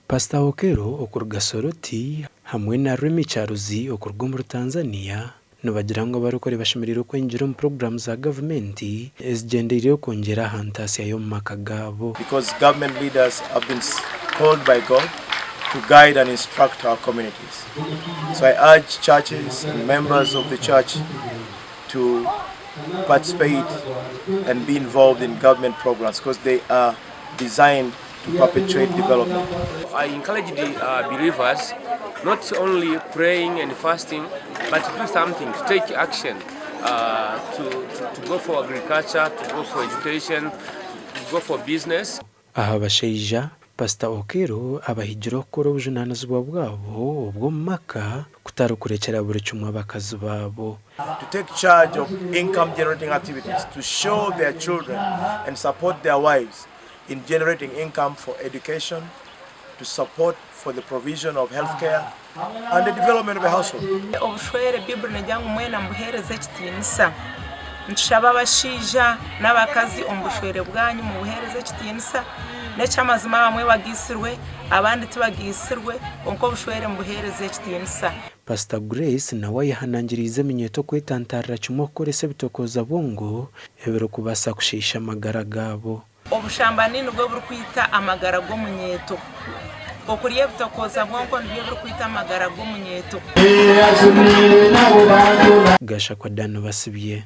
Pasita Okello okuruga Soroti hamwe na Remmy Kyaruzi okuruga omuri Tanzania nibagira ngu abarokore bashemereire okwenyigira omu puroguraamu za gavumenti ezigyendereire okwongyera aha ntaasya y'omu maka gaabo. Because government leaders have been called by God to guide and instruct our communities. So I urge churches and members of the church to participate and be involved in government programs because they are designed to perpetuate development. I encourage the believers not only praying and fasting but to do something, to take action, to go for agriculture, to go for education, to go for business. Aha bashaija, Pasita Okello abahigire okukora obujunaanizibwa bwabo obw'omu maka kutari kurekyera buri kimwe abakazi baabo. To take charge of income generating activities, to show their children and support their wives in generating income for education, to support for the provision of health care and the development of a household. Obushwere, Baiburi negira ngu mwena mubuheereze ekitiinisa. Nitushaba abashaija n'abakazi omu bushwere bwanyu mubuheereze ekitiinisa. N'eky'amazima abamwe bagaitsirwe abandi tibagaitsirwe kwonka obushwere mubuheereze ekitiinisa. Pasita Grace nawe ayehanangiriize eminyeeto kwetantarira kimwe okukoresa ebitokooza bwongo ebirikubaasa kushiisha amagara gaabo. Obushambani nibwo burikwita amagara g'omunyeeto. Okurya ebitokooza bwonko nibyo birikwita amagara g'omunyeeto. Gashakwa Dan Basibye.